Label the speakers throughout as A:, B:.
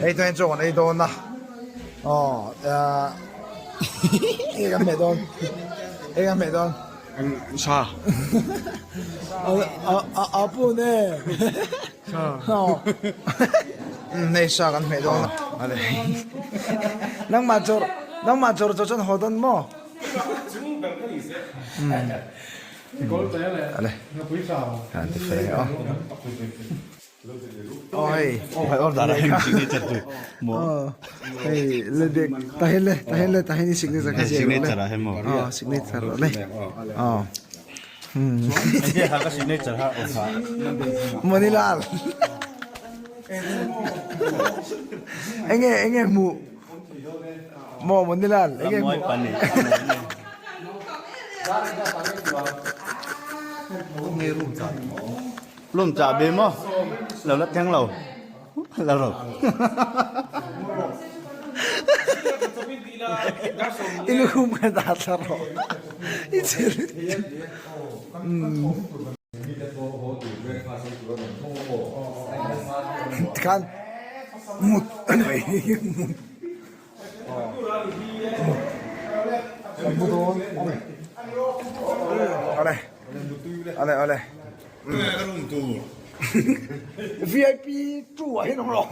A: Hei chuan chaw kan ei dawn a aw enge kan hmeh dawn enge kan hmeh dawn
B: sa
A: a pu ne
B: sa
A: hei sa kan hmeh dawn a nangmah chawr nangmah chawr chaw chuan haw dawn maw ale an ti fel ang aw. Aw hei
B: hei order ah hian signature chu maw
A: hei le dek tahin le tahin le tahin i signature kha ziak rawh le
B: signature ah hian maw
A: aw signature rawh le aw
B: hei ha ka signature ha aw ha
A: Manilal enge enge hmuh maw Manilal enge hmuh
B: Lawm chah be maw? Lo la thleng lo. La ro.
A: I lukhum kha dah thla rawh. I chil. Tikhan mut a nei mut. Mut. Kan mu dawn. Awle. Awle awle. VIP 2 ah hian awm lo.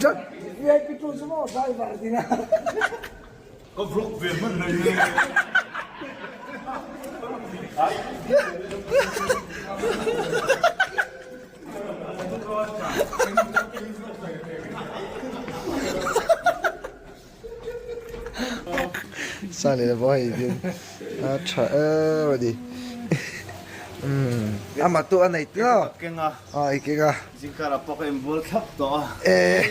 A: Chuan VIP 2 chu maw driver a ding a.
B: Ka vlog ve hman hlei e.
A: Sang leh pawh hei hian a tha em a ni umm amah tu a nei tlat
B: Ka keng a
A: a i keng a
B: zingkar ah pawh ka inbual thlap tawh a
A: eh.